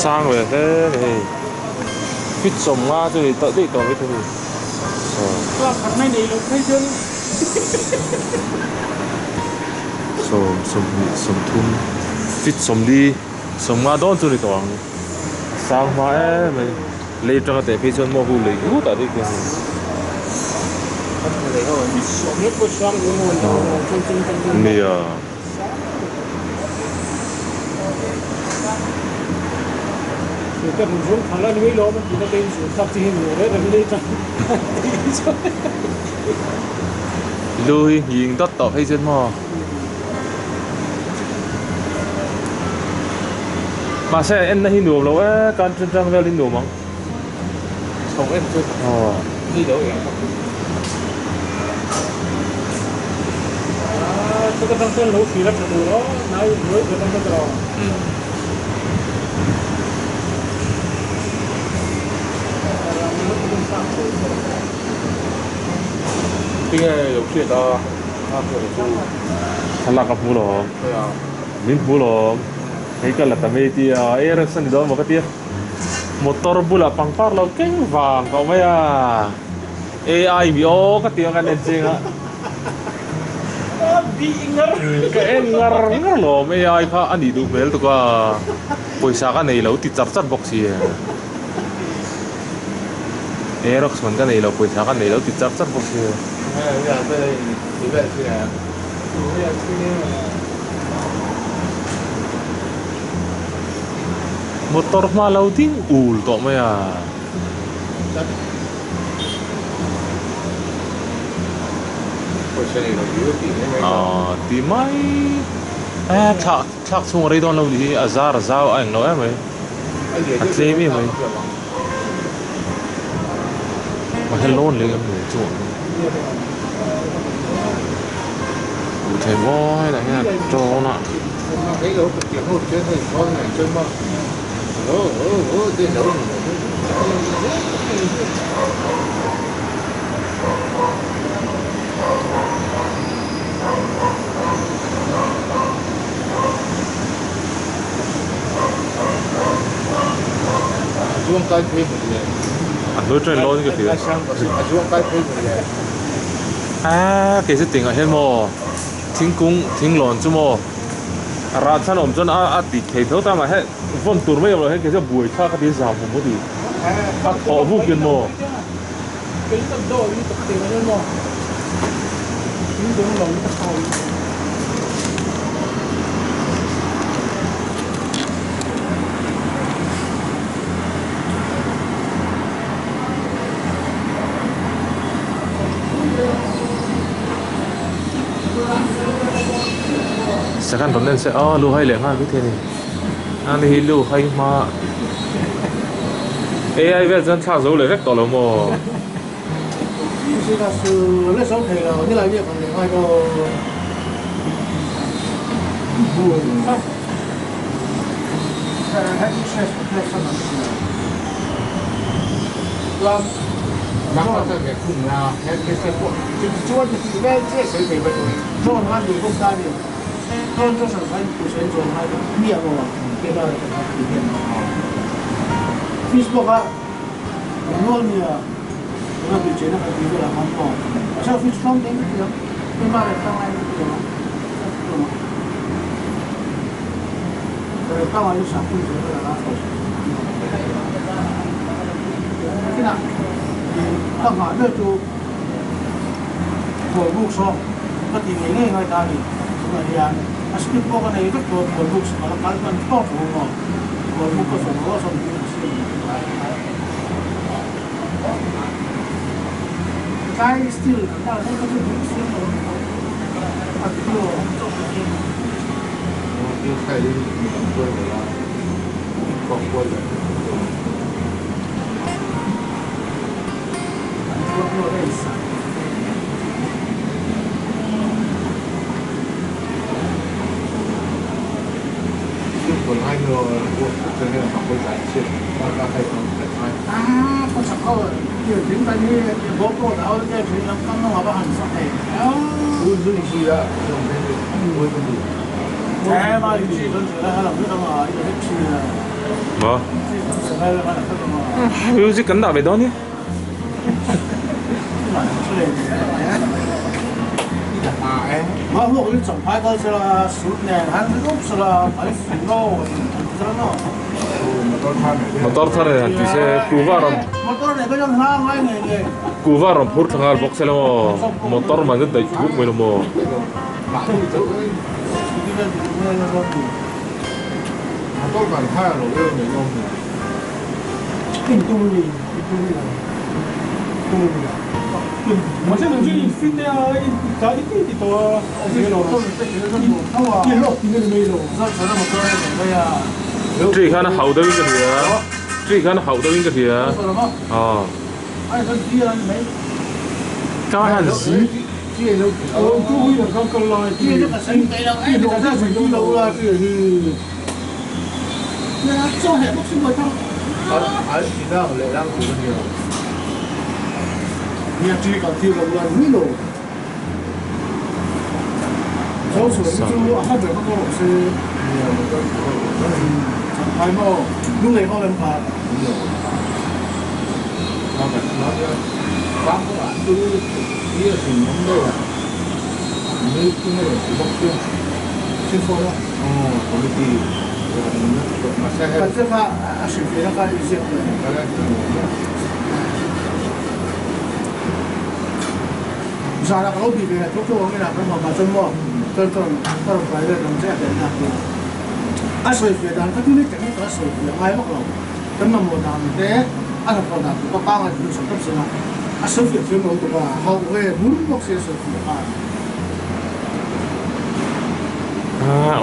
Sang ve hle a ni hei feet 50 chu ni tawh daih tawh mai thei a ni. Sawm sawmhnih sawmthum feet 40 50 dawn chu ni tawh ang sang hma em mai. Lei atanga teh phei chuan maw hu lei ut ah daih khian nia. Lu hi nghing dawt tawh phei chuan maw. Mahse en na hi nuam lo e kan ṭan ṭang vel hi nuam ang. Chho em chu ni lo eng bawk. Tinge lo hriat a Thlalak ka hmu lo min hmu lo hei ka la ta mai tia e rest a ni dawn maw ka tia motor bulah pangpar lo keng vang ka awm mai a AI mi aw ka ti ang kan en cheng a ka en ngar ngar lawm AI kha a nih duh hmel tuk a pawisa ka nei lo ti char char bawk si Aerox man ka nei lo pawisa ka nei lo ti char char bawk si. Motor hma lo ding ul tawh mai a. Aw ti mai e thlak thlak chhung a rei dawn lo ni hi a zar a zau a englo em mai a tlem em mai mahse lawn leh em mai chu. Thei mawi lah hian a tawn a. A hnuai train lawn ka hria. Aaa kei chu tingah hian maw thingkung thinglawn chu maw a rah chhan awm chuan a a dik thei tho ta mah he vawn tur mai awm loh hian kei chu a buai thlak a ti zam hmu maw ti a thawh vuk hian maw. Second rawn en se aw lu hai leh nghal vek thei a ni ani hi lu hai hma ai vel chuan thlak zo leh vek tawh lo maw. Maw? Music kan dah ve dawn hi. Motor thar nen han ti se kuhva rawn kuhva rawn phur thla nghal bawk se la maw motor man chu daih thuk mai lo maw. Tree khan a hauh deuhin ka hria tree khan a hauh deuhin ka hria aw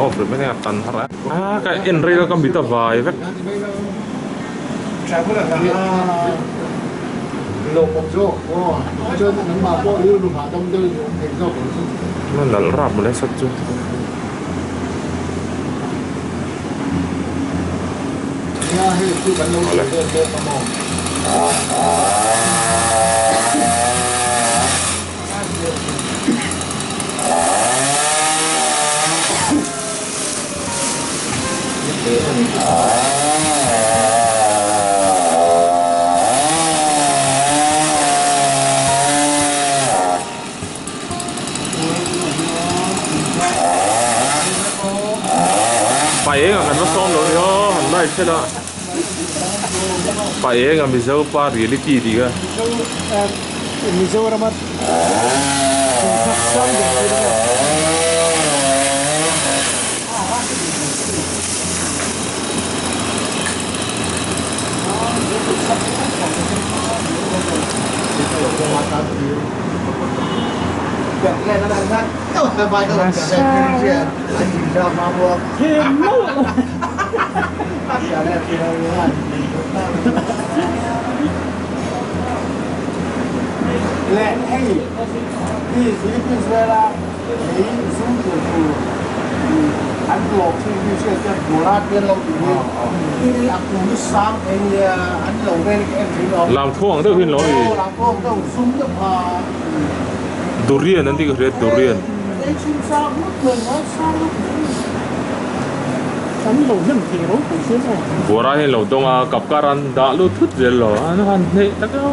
Off rih mai a tan har a ka en rei lo ka mit a vai vek. Nalh rap mawle sat chu. Pa eng ah kan va sawm lo ni aw han live thel a pa eng ah Mizo pa reality tih kha. Mizoram a thingthak sang ber tur a ni. Lam khuang deuh hi an lo ni. Durian an tih ka hria durian. Buara hi an lo dawng a kap kar an dah lut thut zel lo an han hneh tak a.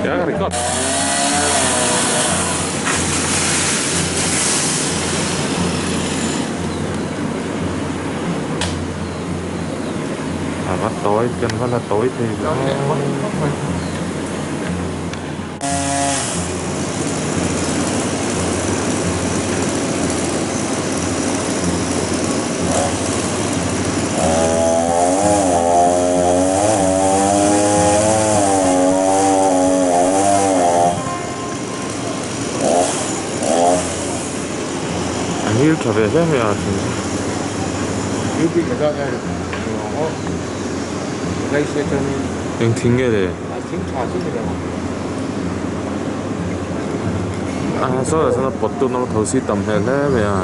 Ya record. A va tawi kan va la tawi thei lo. Ngil tha ve hle mai a thing chu. Eng thing nge le? A sawtah sawn a pawt tu nawm tho si tam hmel hle mai a.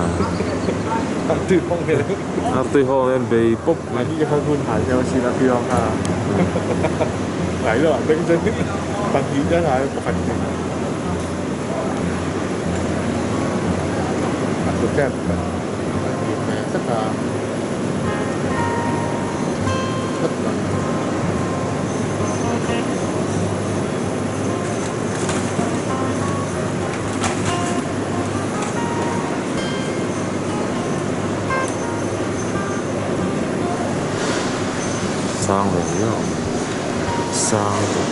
A tui hawng hian bei pawp mai. Sang ve viau sang tawh.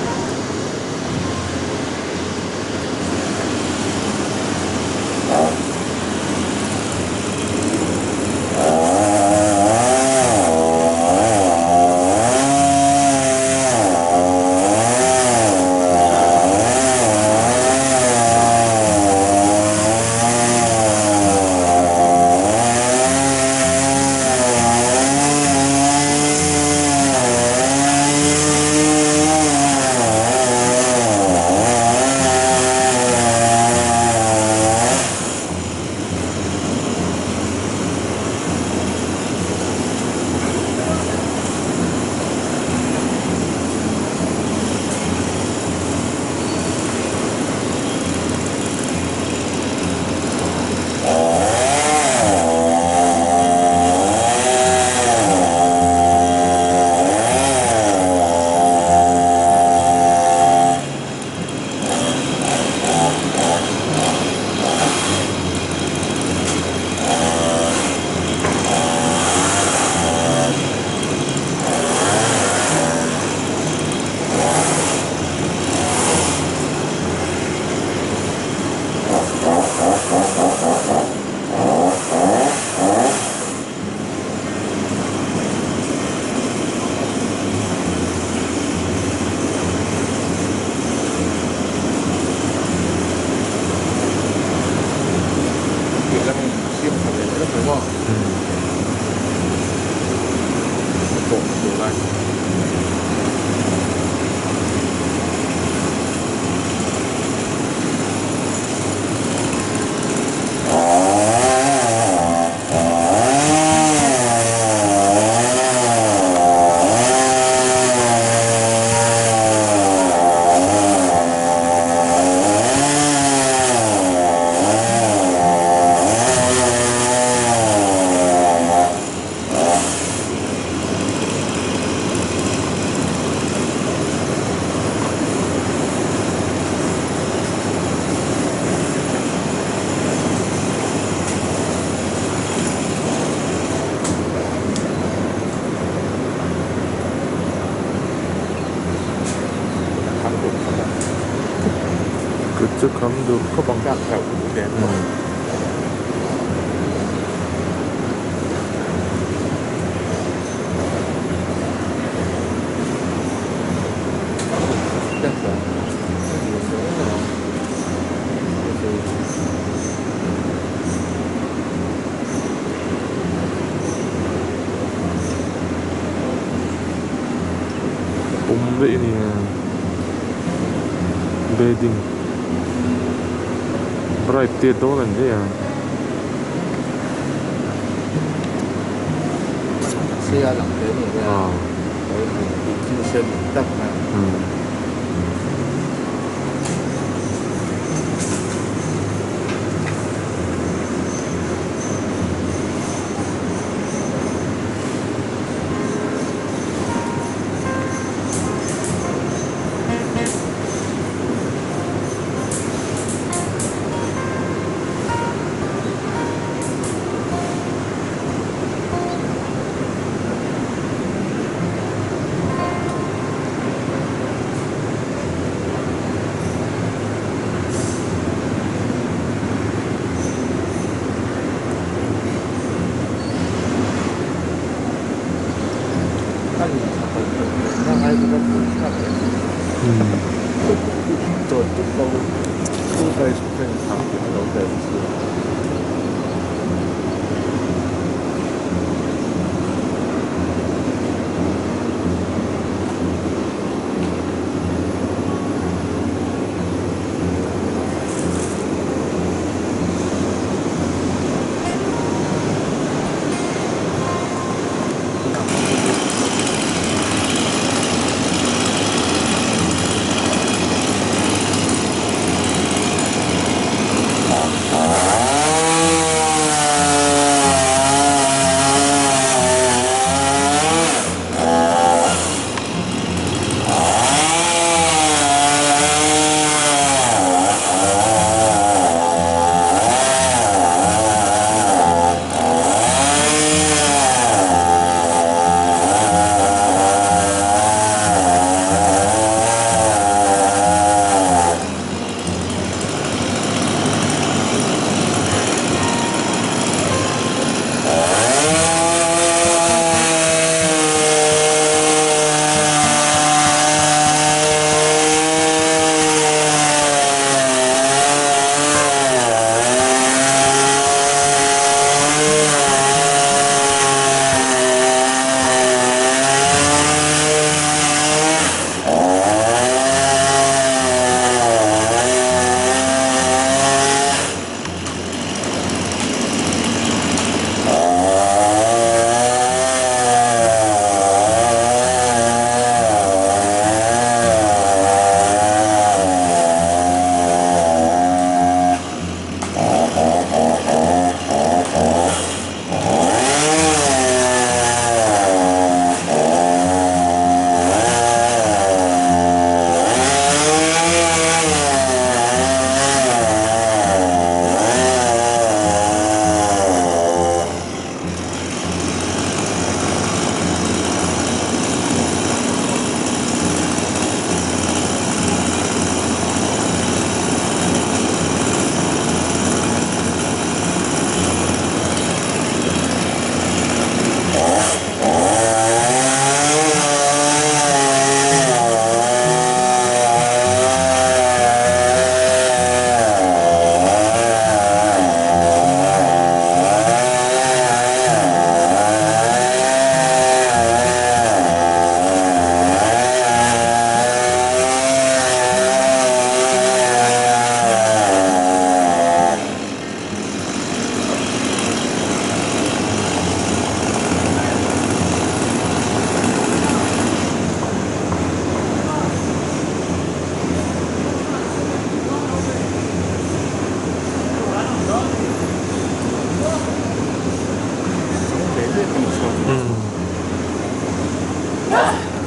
Kut chu kham dur khawp ang. Pum daih a ni a wedding bride te dawn an daih a.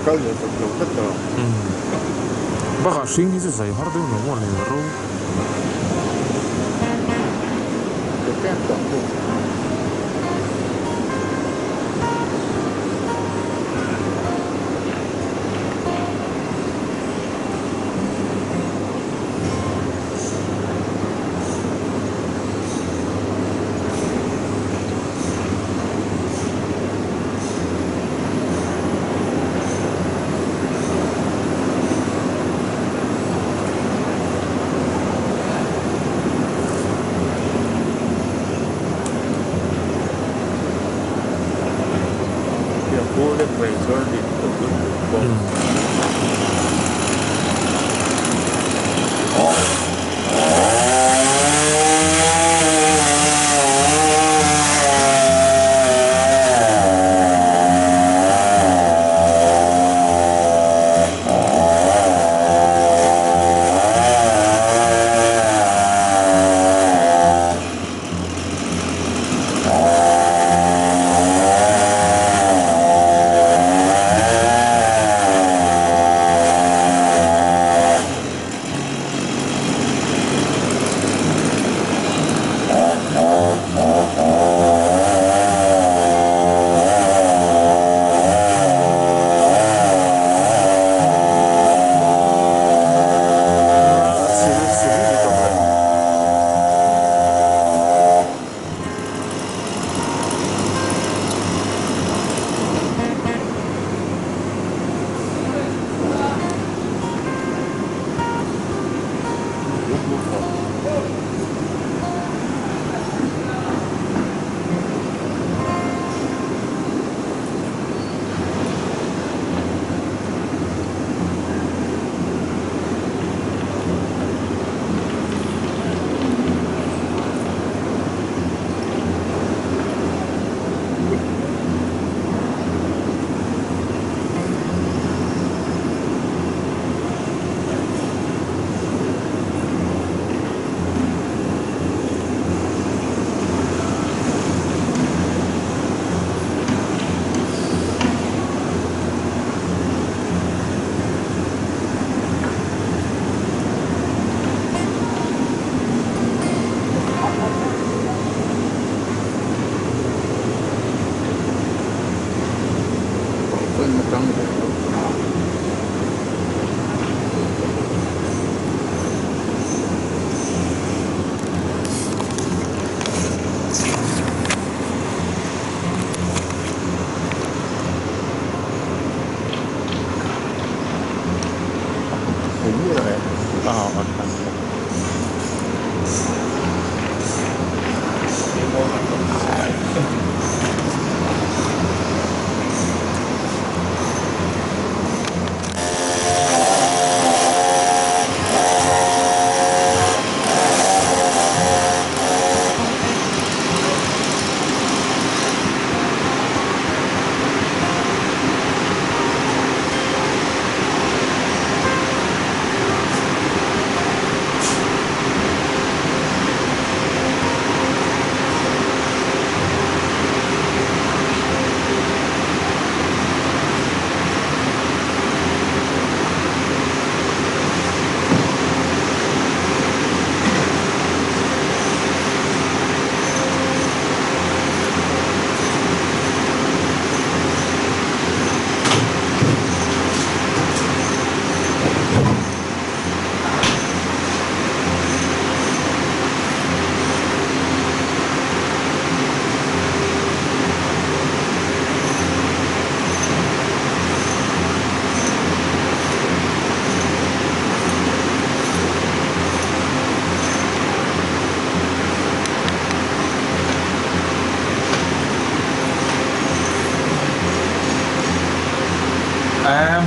Kal leh chak lo tlat a. Bakah hring hi chu zai har deuh lo maw le ro.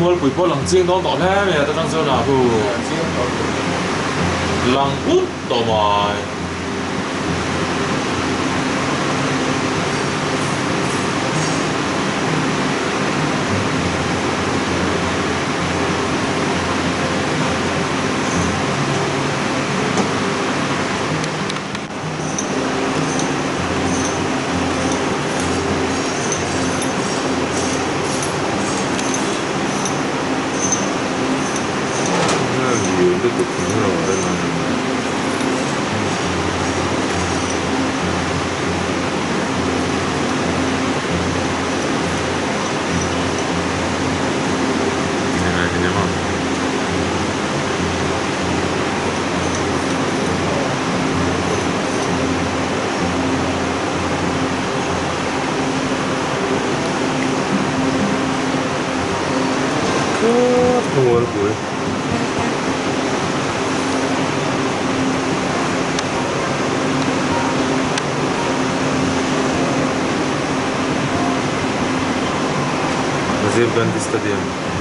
Mualpui pawh lang chiang dawn tawh hle mai a ta tang chuan a hu lang ut tawh mai. Rajiv Gandhi Stadium.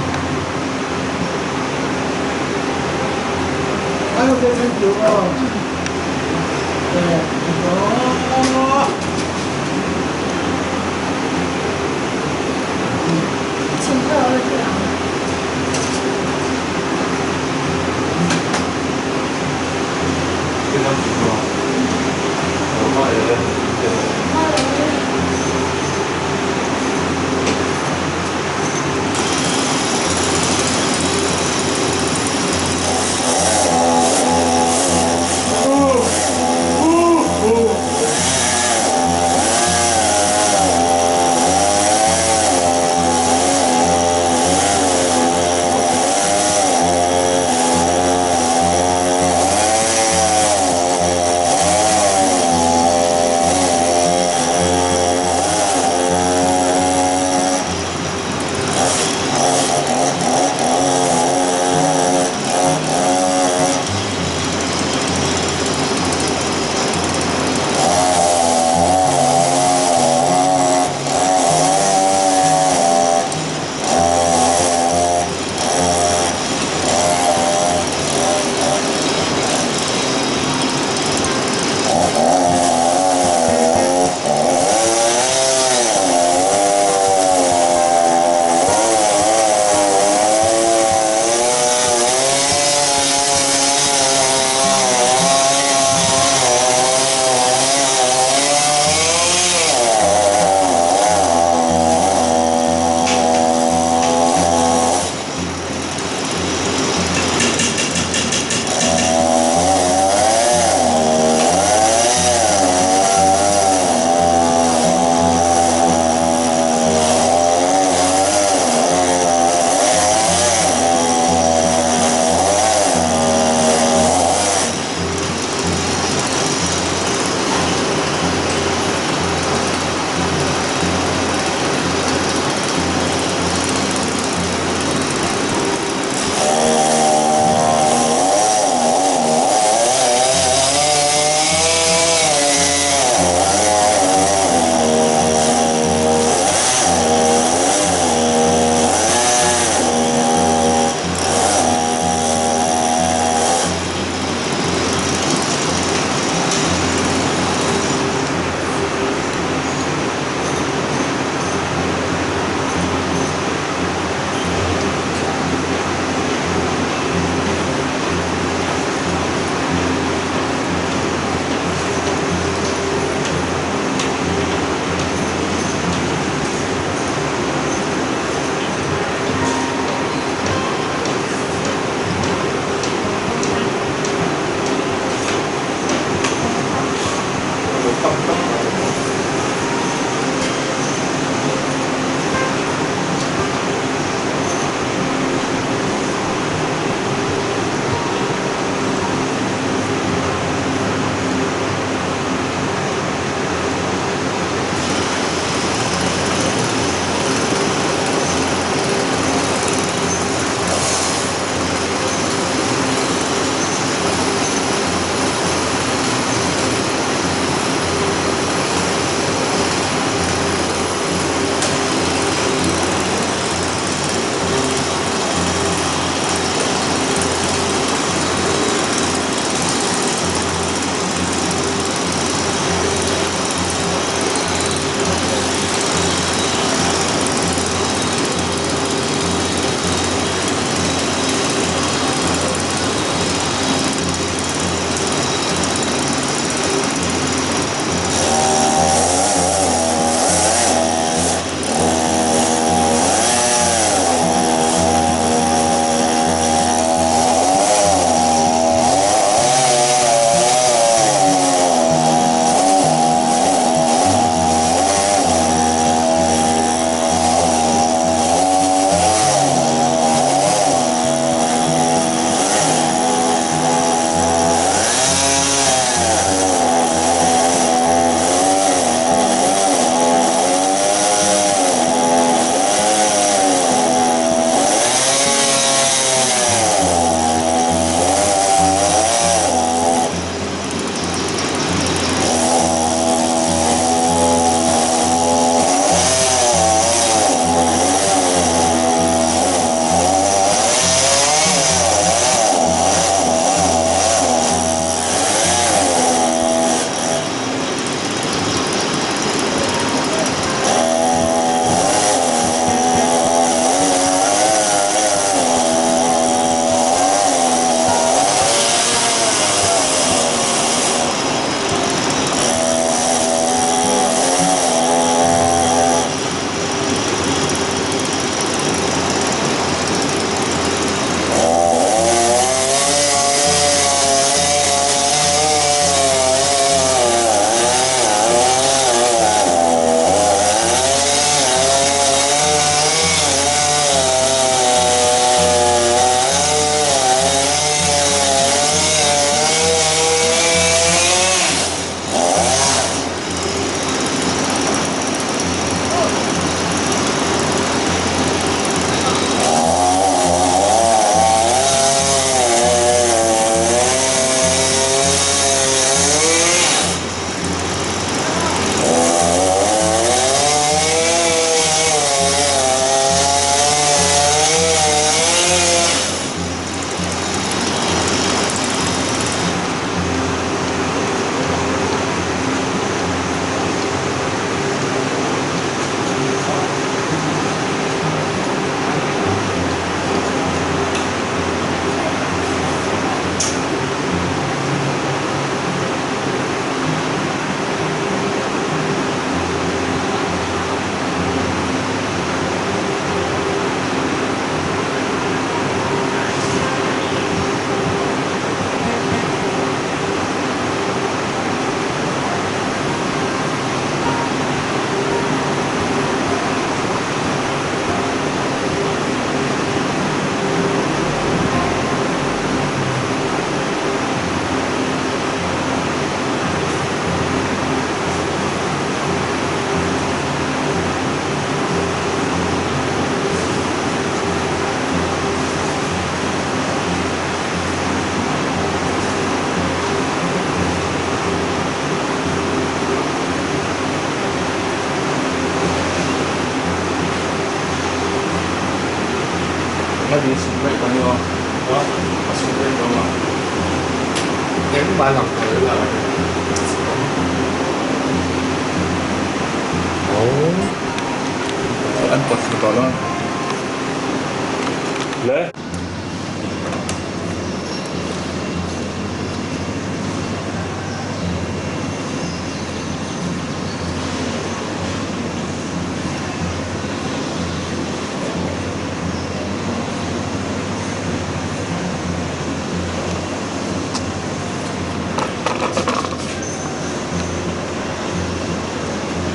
Le.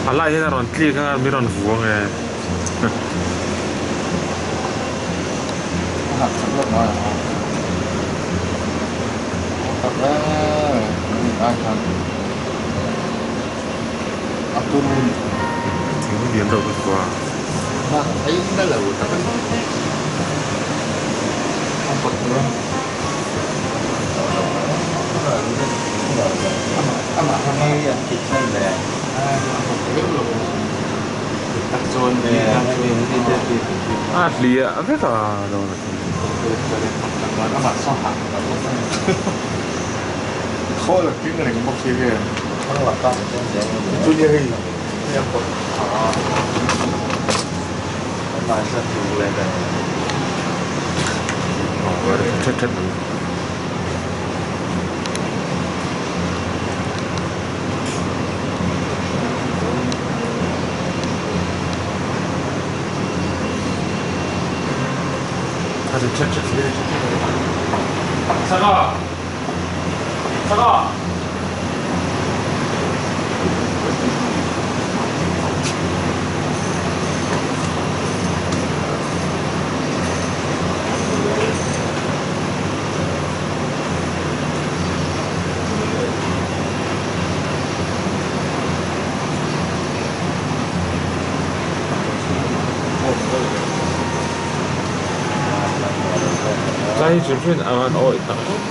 A lai hian a rawn tlik anga mi rawn vuang e. Thing lian deuh lutuk a. A hliah vek a lo la thei. Tlai hrim hrim a an awih tak zet.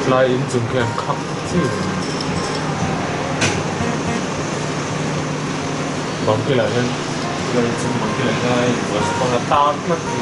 Tlai inchung khi an khak chi bang kilah hian tlai inchung bang kilah hian a invuah sa bang a tan tlat mai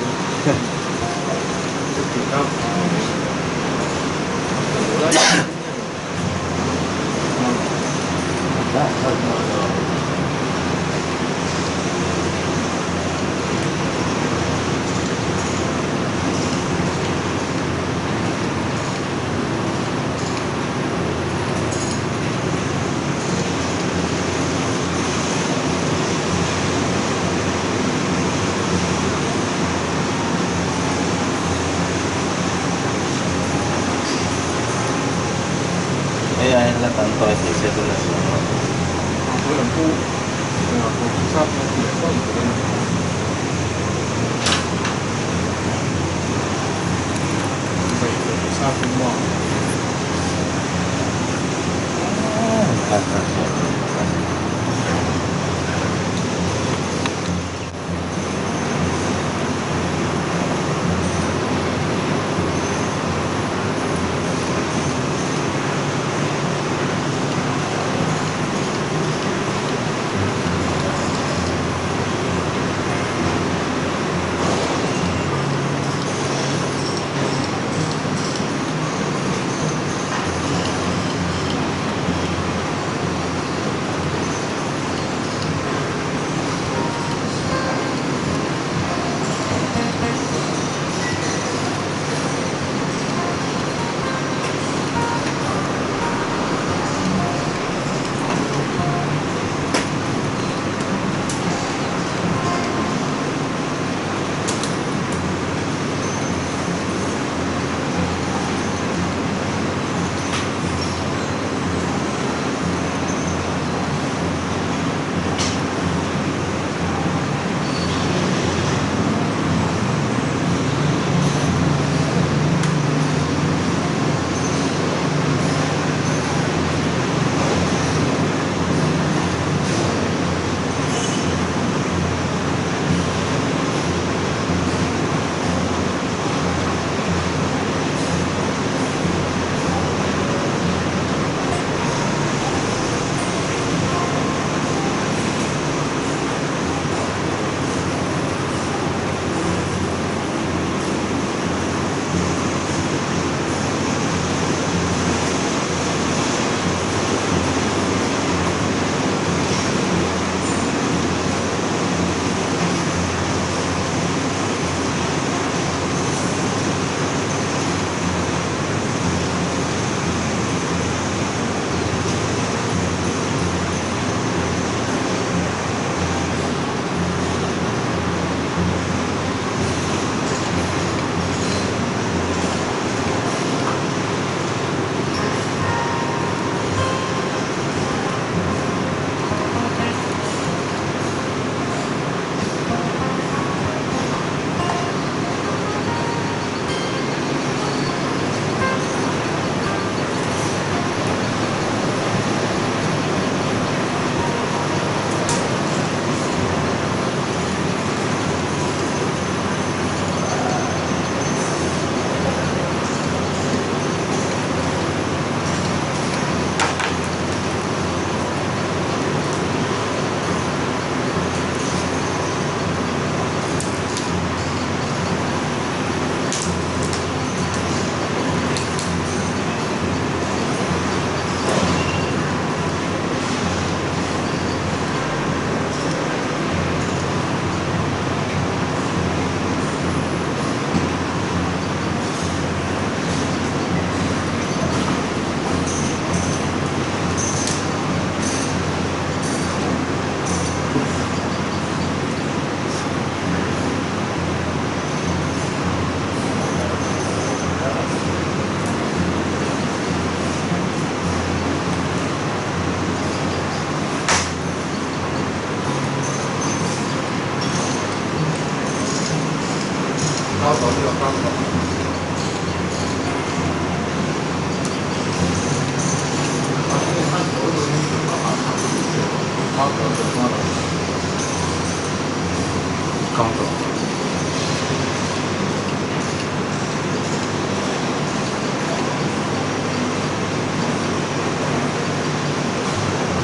刚走。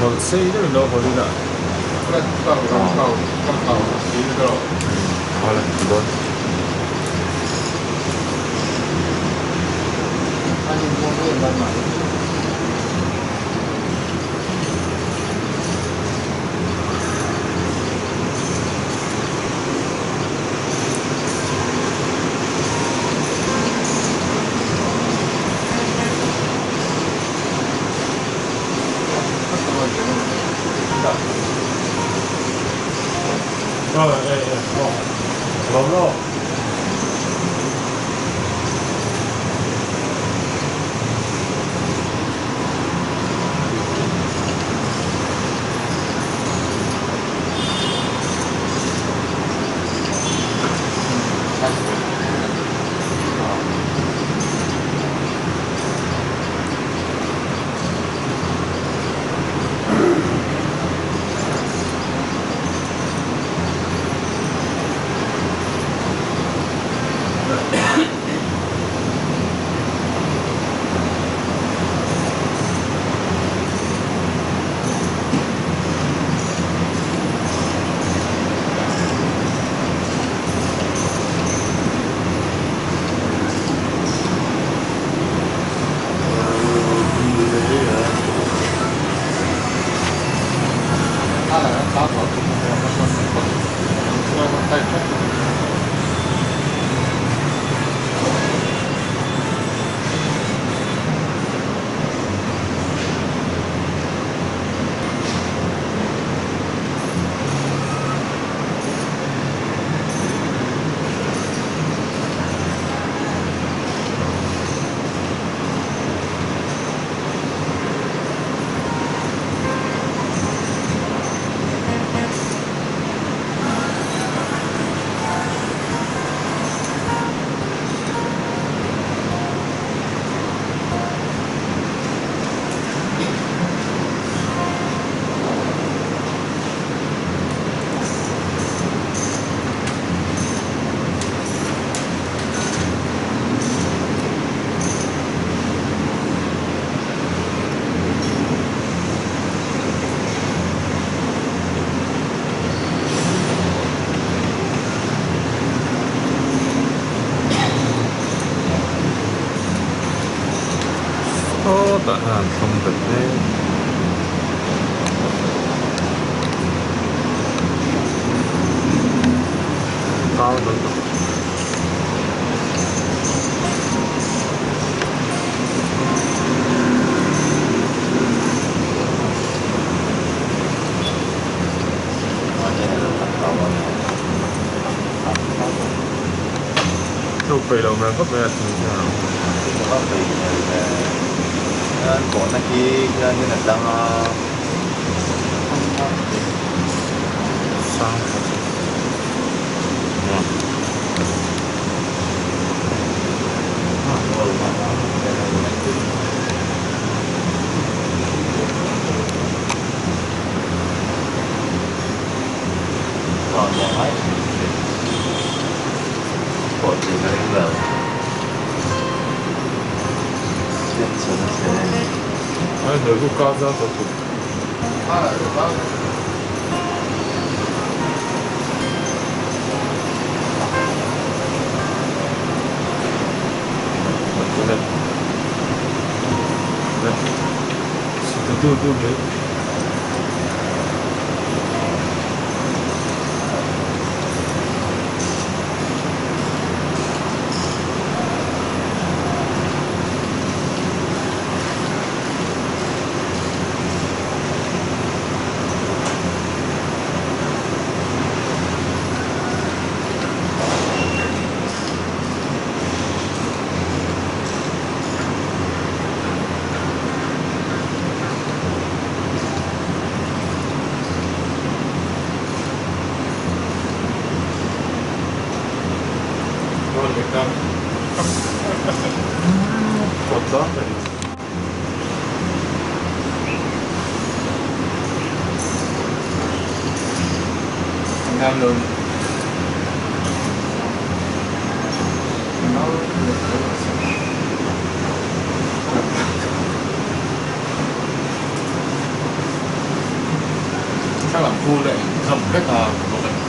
我sei deuh in lo haw ding a.好了，很多。 Lom lo. Sawtah hian an thlawm bet hle. Kau dawn tawh. Chu peih loh hmel khawp mai a thing hian a awm. Sang tha chu. Thiam lo ni. Thlalak khu leh zawm vek a bawk a ni.